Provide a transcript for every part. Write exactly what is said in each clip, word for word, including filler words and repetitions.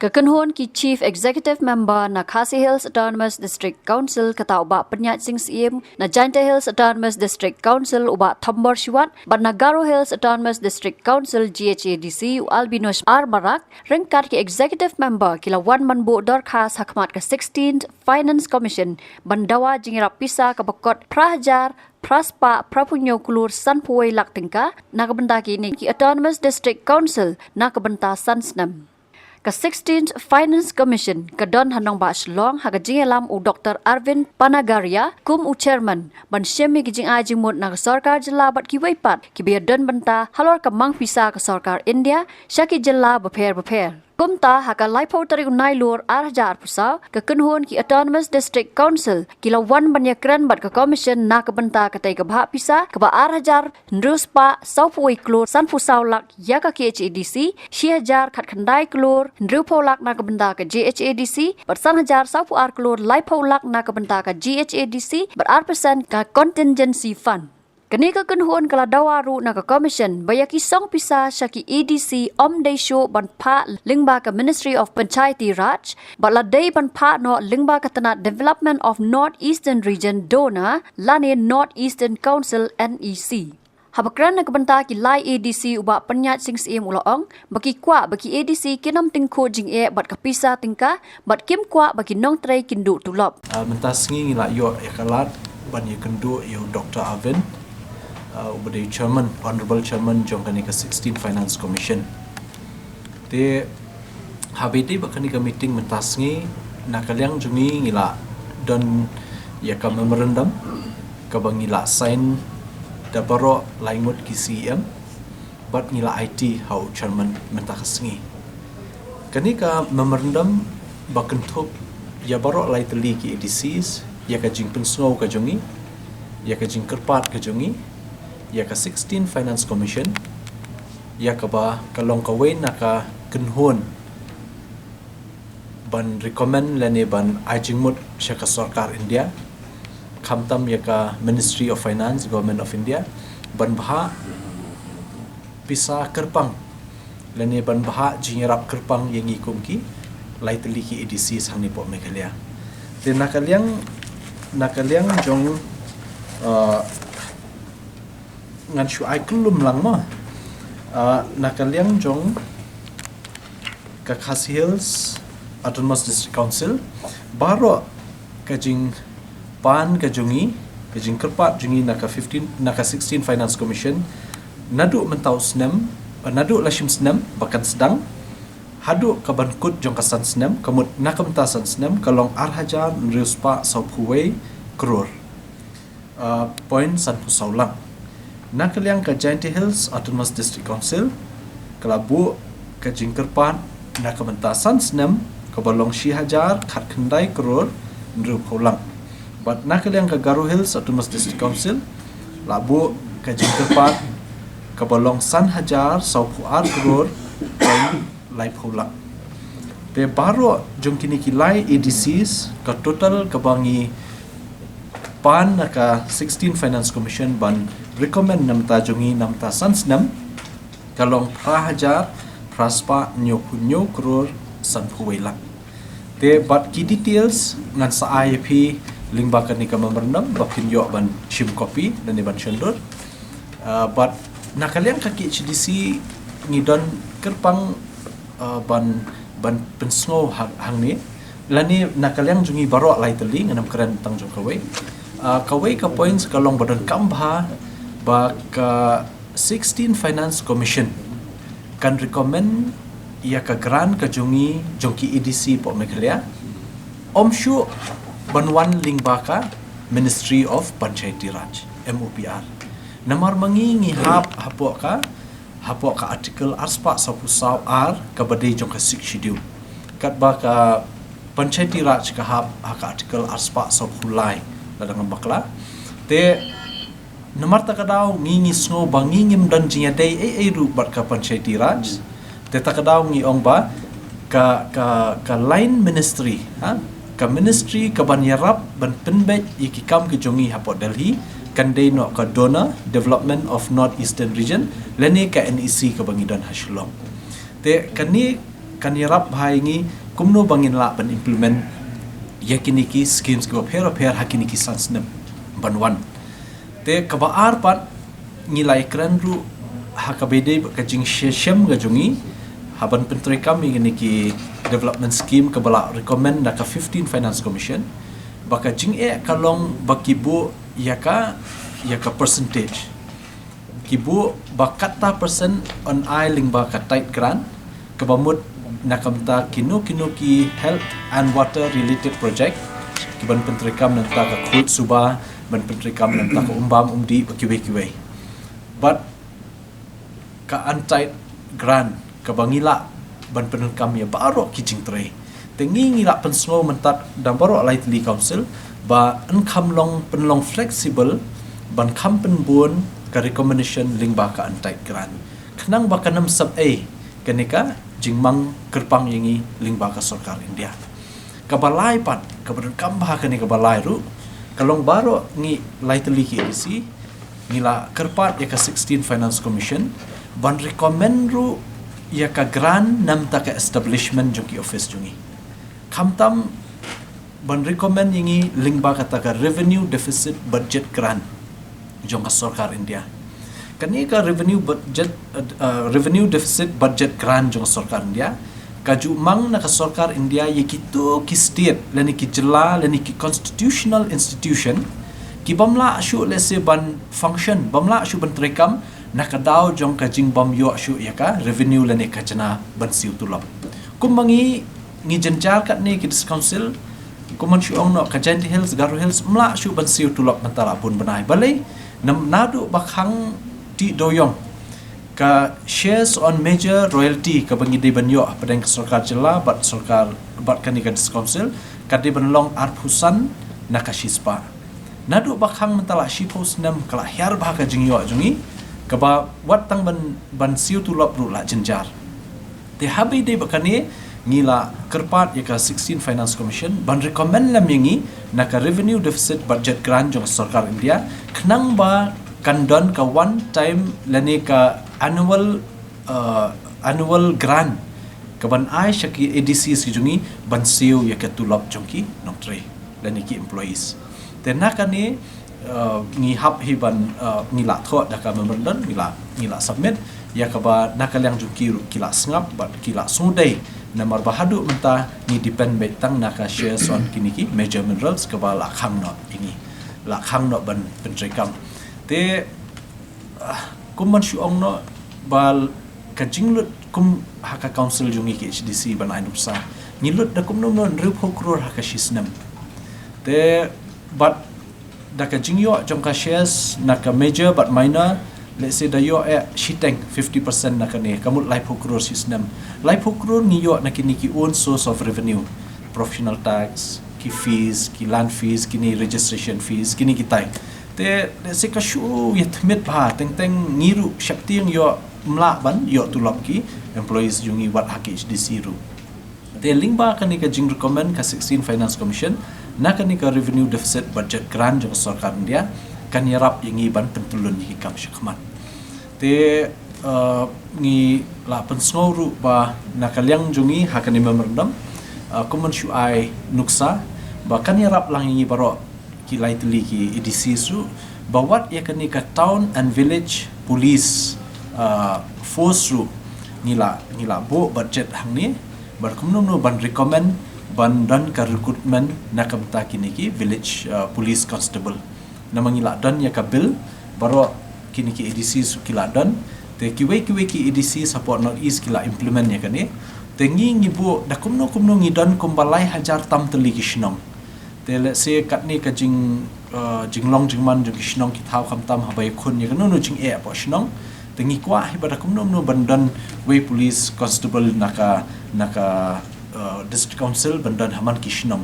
Ka kynhun ki Chief Executive Member na Khasi Hills Autonomous District Council, kata u Bah Pyniaid Sing Syiem, na Jaintia Hills Autonomous District Council u Bah Thombor Shiwat, bad na Garo Hills Autonomous District Council, G H A D C, u Albinosh R Marak, ryngkat ki Executive Member, ki la wan ban buh dorkhas ha khmat ka sixteenth Finance Commission ban dawa jingïarap pisa kaba kot phra hajar phra spah phra phew hynñiew klur san phew wei lak tyngka na ka bynta kine ki Autonomous District Council na ka bynta san snem. Ka sixteenth Finance Commission ka don ha nongbah Shillong ha ka jingïalam u Doctor Arvind Panagaria kum u Chairman, ban shim ïa ki jingai jingmut na ka sorkar jylla bad kiwei pat kiba ïadon bynta halor ka mang pisa ka sorkar India sha ki jylla bapher bapher. Kumta, ha ka laiphew tarik u Nailur ar hajar arphew saw, ka kynhun ki Autonomous District Council ki la wan ban ïakren bad ka Commission na ka bynta katei ka bhah pisa kaba ar hajar hynriew spah saw phew wei klur san phew saw lak ïa ka K H A D C, shi hajar khatkhyndai klur hynriew phew lak na ka bynta ka G H A D C, bad san hajar saw phew ar klur laiphew lak na ka bynta ka G H A D C, bad ar percent ka contingency fund. Kane ka kynhun ka la dawa ruh na ka Commission ba ïa ki song pisa sha ki A D C ym dei shuh ban phah lyngba ka Ministry of Panchayati Raj, bad la dei ban phah noh lyngba ka tnat Development of North Eastern Region, DoNER, lane North Eastern Council, N E C. Haba kren na ka bynta ki lai A D C, u Bah Pyniaid Sing Syiem u la ong ba ki kwah ba ki A D C kin ym tyngkhuh jingeh bad ka pisa tyngka, bad kim kwah ba ki nongtrei kin duh tulop. Ah, mynta sngi ngi la ïoh ïa ka lad ban ïakynduh ïa u Doctor Arvind, ah, uba dei u Chairman, Honourable Chairman jong kane ka sixteen Finance Commission. Te haba ïadei bad kane ka meeting mynta sngi, na ka liang jong ngi ngi la don ïa ka memorandum kaba ngi la sign da baroh lai ngut ki C E M, bad ngi la aiti ha u Chairman mynta ka sngi. Kane ka memorandum ba kynthup ïa baroh lai tylli ki A D Cs, ïa ka jingpynsngew ka jong ngi, ïa ka jingkyrpad ka jong ngi ïa ka sixteen Finance Commission, ïa kaba ka long kawei na ka kynhun ban recommend lane ban ai jingmut sha ka sorkar India, khamtam ïa ka Ministry of Finance, Government of India, ban bhah pisa kyrpang lane ban bhah jingïarap kyrpang ïa ngi kum ki lai tylli ki A D Cs hangne hapoh Meghalaya. Te na ka liang, na ka liang jong, uh, ngan shu ai kyllum lang mo. Uh, na ka liang jong ka Khasi Hills Autonomous District Council, baroh ka jingpan ka jong ngi, ka jingkyrpad jong ngi na ka fifteen, na ka sixteen Finance Commission, naduh mynta u snem, naduh lashim snem ba kan sdang, haduh ka ban kut jong ka san snem, ka mut na ka bynta san snem, ka long ar hajar hynriew spah saw phew wei klur, uh, point san phew saw lak. Na ka liang ka Jaintia Hills Autonomous District Council ka la buh ka jingkyrpad na ka bynta san snem kaba long shi hajar khatkhyndai klur hynriew phew lak. Bad na ka liang ka Garo Hills Autonomous District Council la buh ka jingkyrpad kaba long san hajar saw phew ar klur point laiphew lak. Te baroh jong kine ki lai A D Cs, ka total kaba ngi pan na ka sixteen Finance Commission ban recommend na ka bynta jong ngi na ka bynta san snem, ka long phra hajar phra spah hynñiew phew hynñiew klur san phew wei lak. Te bad ki details ngan sa ai ïa phi lyngba kane ka memorandum ba phin ïoh ban shim copy lane ban shon dur. Uh, bad na ka liang ka K H A D C ngi don kyrpang, uh, ban, ban pynsngew ha-, hangne. Lane na ka liang jong ngi baroh lai tylli, ngan ym kren tang jong kawei. Uh, kawei ka points ka long ba donkam bha ba ka sixteen Finance Commission kan recommend ïa ka grant ka jong ngi, jong ki A D C hapoh Meghalaya, ym shuh ban wan lyngba ka Ministry of Panchayati Raj, M O P R. Namar ma ngi ngi hap hapoh ka, hapoh ka Article ar spah saw phew saw ar kaba dei jong ka Sixth Schedule. Katba ka Panchayati Raj ka hap ha ka Article ar spah saw phew lai, lada ngam bakla. Te namar kata ka daw ngi ngi sngew ba ngi ngim don jingïadei ei ei ruh bad ka Panchayati Raj. Te kata ka daw ngi ong ba ka, ka, ka line ministry, ha? Ka ministry kaban ïarap ban pynbeit ïa ki kam ki jong ngi hapoh Delhi kan dei noh ka DoNER, Development of North Eastern Region, lane ka N E C kaba ngi don ha Shillong. Te kane Kan ïarap bha ïa ngi kumno ba ngin lah ban implement ïa kine ki schemes kiba pher pher ha kine ki san snem ban wan. Te kaba ar pat, ngi la ïakren ruh ha kaba ïadei bad ka jingshem ka jong ngi ha ban pyntreikam ïa kine ki development scheme kaba la recommend da ka fifteen Finance Commission, ba ka jingeh ka long ba ki buh ïa ka, ïa ka percentage. Ki buh ba katta percent yn ai lyngba ka tied grant, kaba mut na ka bynta kino kino ki health and water related project, ki ban pyntreikam na ka bynta ka khuid suba, ban pyntreikam na ka bynta ka um bam um dih bad kiwei kiwei. Bad ka untied grant kaba ngi lah ban pyndonkam ïa baroh ki jingtrei. Te ngi, ngi lah pynsngew mynta da baroh lai tylli council ba yn kham long, pynlong flexible ban kham pynbun ka recommendation lyngba ka untied grant, khnang ba kan ym sap ei kane ka jingmang kyrpang ïa ngi lyngba ka sorkar India. Kaba lai pat, kaba donkam bha kane kaba lai ruh, ka long baroh ngi lai tylli ki ADC ngi la kyrpad ïa ka sixteen Finance Commission ban recommend ruh ïa ka grant na ka bynta ka establishment jong ki office jong ngi. Khamtam ban recommend ïa ngi lyngba kata ka revenue deficit budget grant jong ka sorkar India. Kane ka revenue budget, uh, revenue deficit budget grant jong ka sorkar India, ka ju mang na ka sorkar India ïa kito ki state lane ki jylla lane ki constitutional institution ki bym lah shuh lehse ban function, bym lah shuh ban treikam na ka daw jong ka jingbym ïoh shuh ïa ka revenue lane ka khajna ban siew tulop. Kumba ngi, ngi jynjar katne ki District Council, kumba shu ong noh, ka Jaintia Hills, Garo Hills ym lah shuh ban siew tulop mynta la bun bnai. Balei? Naduh ba khang Tiew Dewiong, ka shares on major royalty kaba ngi dei ban ïoh hapdeng ka sorkar jylla bad sorkar, bad kane ka District Council, ka dei ban long arphew san na ka shispah. Naduh ba khang mynta la shiphew snem ka la hiar bha ka jingïoh jong ngi, kaba wat tang ban, ban siew tulop ruh la jynjar. Te haba ïadei bad kane, ngi la kyrpad ïa ka sixteen Finance Commission ban recommend lem ïa ngi na ka revenue deficit budget grant jong ka sorkar India, khnang ba kan don ka one time lane ka annual, uh, annual grant kaban ai sha ki ADCs ki jong ngi ban siew ïa ka tulop jong ki nongtrei lane ki employees. Te na kane, uh, ngi hap hi ban, uh, ngi la thoh da ka memorandum, ngi la, ngi la submit ïa kaba na ka liang jong ki ruh ki la sngap bad ki la sngewdei, namar ba haduh mynta ngi depend beit tang na ka shares on kine ki major minerals kaba la khang noh ïa ngi, la khang noh ban pyntreikam. Te, ah, kumba shu ong noh, ba ka jinglut kum ha ka council jong ngi KHADC ban ai nuksa, ngi lut da kumno kumno hynriewphew klur ha ka shisnem. Te bad da ka jingïoh jong ka shares na ka major bad minor, lehse da ïoh eh shiteng fifty percent na kane, ka mut laiphew klur shisnem. Laiphew klur ngi ïoh na kine ki own source of revenue, professional tax, ki fees, ki land fees, kine registration fees, kine kitai. Te lehse ka shu ïa thmit bha, teng teng ngi ruh sheptieng ïoh ym lah ban ïoh tulop ki employees jong ngi wat ha KHADC ruh. Te lyngba kane ka jingrecommend ka sixteen Finance Commission na kane ka revenue deficit budget grant jong ka sorkar India, kan ïarap ïa ngi ban pyntylun ïa ki kam shakhmat. Te, uh, ngi la pynsngew ruh ba na ka liang jong ngi ha kane memorandum, uh, kumba shu ai nuksa ba kan ïarap lang ïa ngi baroh ki lai tylli ki ADCs ruh, ba wat ïa kane ka town and village police, uh, force ruh ngi la, ngi la buh budget hangne, bad kumno kumno ban recommend ban don ka recruitment na ka bynta kine ki village, uh, police constable. Namar ngi la don ïa ka bill, baroh kine ki ADCs ruh ki la don. Te kiwei kiwei ki ADCs hapoh North East ki la implement ïa kane. Te ngi, ngi buh da kumno kumno ngi don kumba lai hajar tam tylli ki shnong. Te lehse katne ka jing, uh, jinglong jingman jong ki shnong ki thaw khamtam haba ïakhun ïa kano kano jingeh hapoh shnong. Te ngi kwah hi ba da kumno kumno ban don wei police constable na ka, na ka, uh, district council ban don ha man ki shnong.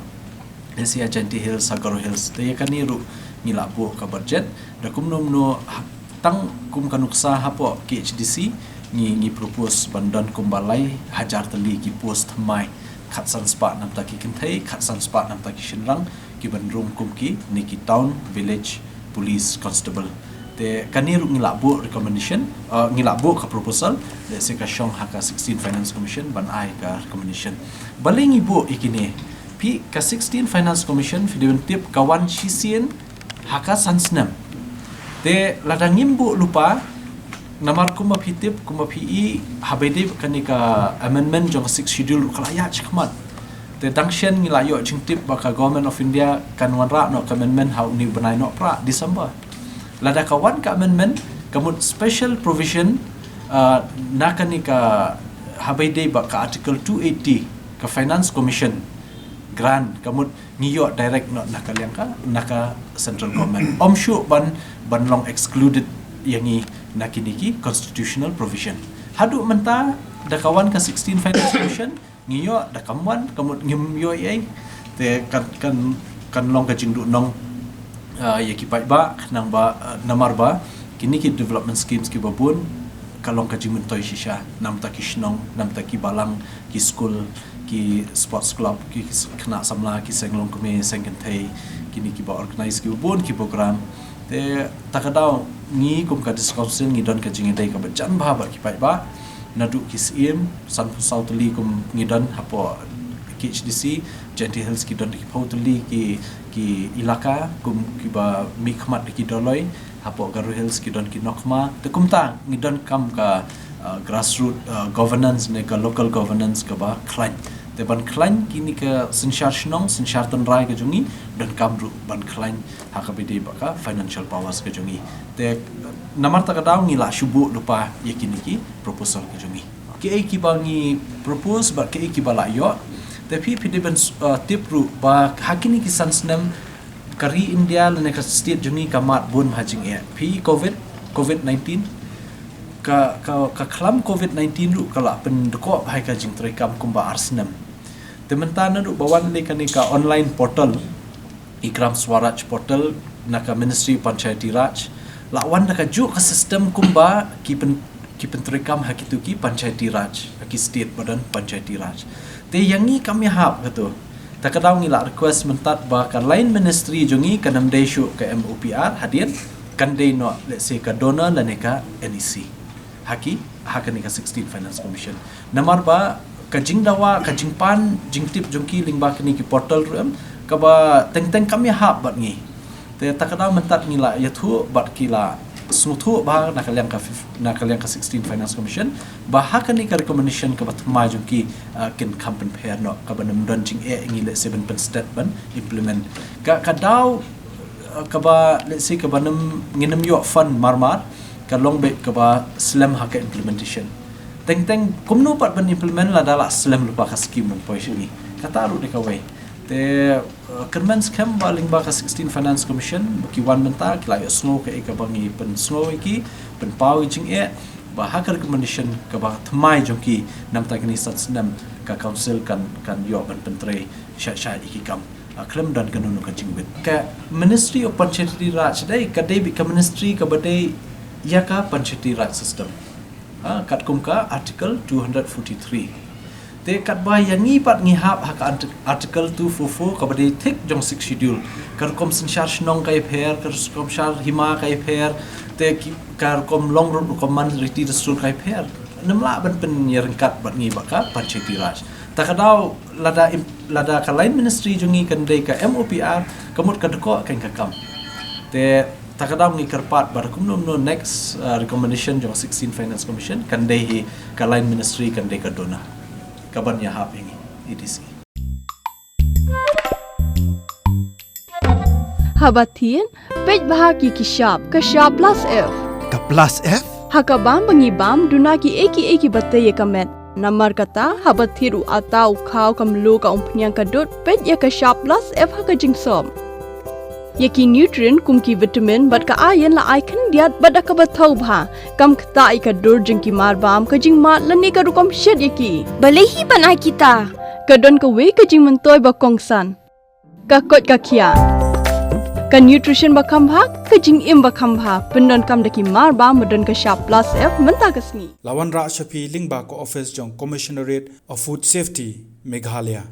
Lehse ha Jaintia Hills, ha Garo Hills. Te ïa kane ruh ngi la buh ka budget da kumno kumno ha, tang kum ka nuksa hapoh KHADC ngi, ngi propose ban don kumba lai hajar tylli ki post thymmai, khatsan spah na bynta ki kynthei, khatsan spah na bynta ki shynrang, ki ban rung kum kine ki town village police constable. Te kane ruh ngi lah buh recommendation, uh, ngi lah buh ka proposal, let's say ka shong ha ka sixteen Finance Commission, ban ai ka recommendation. Balei ngi buh ïa kine? Phi ka sixteen Finance Commission, phi dei ban tip ka wan shisien ha ka san snem. Te lada ngim buh lypa, namar kumba phi tip, kumba phi i, haba ïadei bad kane ka amendment jong ka Sixth Schedule ruh ka la ïaid shakhmat. Te dang shen ngi la ïoh jingtip ba ka Government of India kan wanrah noh ka amendment ha une u bnai Nohprah, December. Lada ka wan ka amendment, ka mut special provision, uh, na kane ka, haba ïadei bad ka Article two eighty, ka Finance Commission grant, ka mut ngi ïoh direct noh na ka liang ka, na ka central government. Ym shuh ban, ban long excluded ïa ngi na kine ki constitutional provision. Haduh mynta, da ka wan ka sixteen Finance Commission, ngi ïoh, da kam wan, ka mut ngim ïoh ei ei. Te kan, kan, kan long ka jingduhnong, ah, ïa ki paidbah, khnang ba, ah, namar ba kine ki development schemes kiba bun, ka long ka jingmyntoi shisha, na bynta ki shnong, na bynta ki balang, ki skul, ki sports club, ki, ki khynnah samla, ki seng longkmie, seng kynthei, kine kiba organise kiba bun ki program. Te ta ka daw ngi kum ka District Council ngi don ka jingïadei kaba jan bha bad ki paidbah. Naduh ki Syiem, sanphew saw tylli kum ngi don hapoh K H D C, Jaintia Hills ki don ki phew tylli ki, ki ilaka, kum kiba mihkhmat da ki Dolloi, hapoh Garo Hills ki don ki Nohkma. Te kumta ngi donkam ka, uh, grassroot, uh, governance ne ka local governance kaba khlaiñ. Te ban khlaiñ kine ka synshar shnong, synshar tynrai ka jong ngi, donkam ruh ban khlaiñ ha kaba ïadei bad ka financial powers ka jong ngi. Te namar ta ka daw ngi la shu buh lypa ïa kine ki proposal ka jong ngi. Kiei kiba ngi propose bad kiei kiba la ïoh. Te phi, phi dei ban, uh, tip ruh ba ha kine ki san snem ka ri India lane ka state jong ngi ka mad bun ha jingeh. Phi, covid, covid nineteen, ka, ka, ka khlam covid nineteen ruh ka la pyndkoh bha ïa ka jingtrei kam kumba ar snem. Te mynta naduh ba wan lei kane ka online portal, i Gram Swaraj portal na ka Ministry Panchayati Raj, la wan da kajuh ka system kumba ki pyn, ki pyntreikam ha kitu ki Panchayati Raj, ha ki state ba don Panchayati Raj. Te ïa ngi kam ïahap katu. Ta ka daw ngi la request mynta ba ka line ministry jong ngi kan ym dei shuh ka M O P R hadien, kan dei noh, let's say, ka DoNER lane ka N E C. Ha ki, ha kane ka sixteen Finance Commission. Namar ba ka jingdawa, ka jingpan jingtip jong ki lyngba kine ki portal ruh em, kaba teng teng kam ïahap bad ngi. Te ta ka daw mynta ngi la ïathuh bad ki la sngewthuh bha na ka liang ka fif, na ka liang ka sixteen Finance Commission, ba ha kane ka recommendation kaba thymmai jong ki, ah, kin kham pynpher noh, kaba nym don jingeh ngi, let's say, ban pynstet ban implement. Ka, ka daw, ah, kaba, let's say, kaba nym, ngin nym ïoh fund mar mar, ka long beit kaba slem ha ka implementation. Teng teng kumno pat ban implement lada la slem lypa ka scheme ban poi sha ngi. Kata ruh dei kawei. Te, uh, kyrmen skhem ba lyngba ka sixteen Finance Commission ba ki wan mynta ki la ïohsngew kaei kaba ngi pynsngew ïa ki, pynpaw ïa jingeh, ba ha ka recommendation kaba thymmai jong ki, na bynta kine san snem ka council kan, kan ïoh ban pyntrei shai shai ïa ki kam. Ah, khlem don kano kano ka jingwit. Ka Ministry of Panchayati Raj dei, ka dei beit ka ministry kaba dei ïa ka Panchayati Raj system. Ha, katkum ka Article two hundred forty-three. Te katba ïa ngi pat ngi hap ha ka ant-, Article two four four kaba dei thik jong Sixth Schedule. Ka rukom synshar shnong ka ïapher, ka rukom synshar hima ka ïapher, te ki, ka rukom long rut, rukom man riti dustur ka ïapher. Nym lah ban pynïaryngkat bad ngi bad ka Panchayati Raj. Ta ka daw lada im-, lada ka line ministry jong ngi kan dei ka M O P R, ka mut ka dkoh kein ka kam. Te ta ka daw ngi kyrpad ba kumno kumno next, uh, recommendation jong sixteen Finance Commission kan dei hi ka line ministry kan dei ka DoNER. Kaban ïahap ïa ngi, A D C. Haba thied, peit bha ki ki shap, ka shap plus F. Ka plus F? Ha ka bam ba ngi bam, duna kiei kiei kiba tei ïa ka met. Namar kata, haba thied u atta, u khaw, ka mluh, ka umphniang, ka dud, peit ïa ka shap plus F ha ka jingsop. Ïa ki nutrient kum ki vitamin bad ka iron la ai khyndiat bad da kaba thaw bha. Kam ktah ïa ka dur jong ki marbam, ka jingmad lane ka rukom shet ïa ki. Balei hi ban ai kita? Ka don kawei ka jingmyntoi ba kongsan. Ka koit ka khiah. Ka nutrition ba kham bha, ka jingim ba kham bha. Pyndonkam da ki marbam ba don ka shap plus F mynta ka sngi. La wanrah sha phi lyngba ka office jong Commissionerate of Food Safety, Meghalaya.